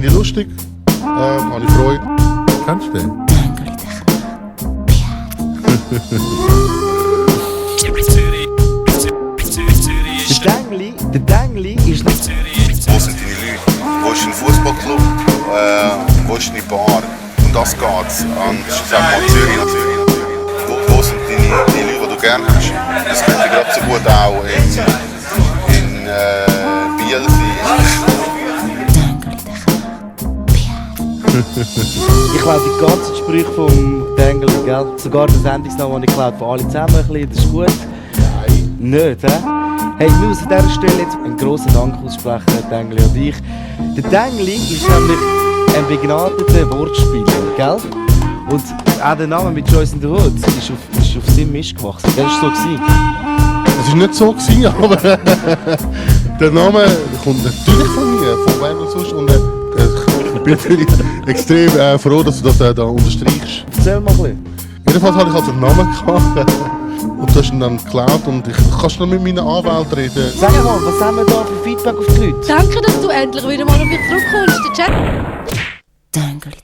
finde ich lustig. Habe ich Freude. Kennst du den? Der Dengli ist nicht... Wo sind deine Leute? Wo ist dein Fußballclub? Wo ist deine Bar? Um das geht's. Und sag mal Zürich natürlich. Wo sind deine Leute, die du gerne hast? Das könnte gerade so gut auch in Biel sein. Ich glaube die ganzen Sprüche vom Dengli, gell? Sogar den Sendungsnamen, den ich glaube von alle zusammen ein bisschen, das ist gut. Nicht, hä? Hey, ich muss an dieser Stelle jetzt einen grossen Dank aussprechen, Dengli und ich. Der Dengli ist nämlich ein begnadeter Wortspieler, gell? Und auch der Name mit Joyce in the Hood ist auf seinem Mist gewachsen. Das war so. Es war nicht so, aber der Name kommt natürlich von mir, von wem und sonst. Und ich bin natürlich extrem froh, dass du das da unterstreichst. Erzähl mal ein bisschen. Jedenfalls hatte ich also einen Namen gehabt. Und du hast ihn dann geklaut und ich kannst noch mit meinen Anwälten reden. Sag mal, was haben wir da für Feedback auf die Leute? Danke, dass du endlich wieder mal auf mich zurückkommst, der Chat. Dengli.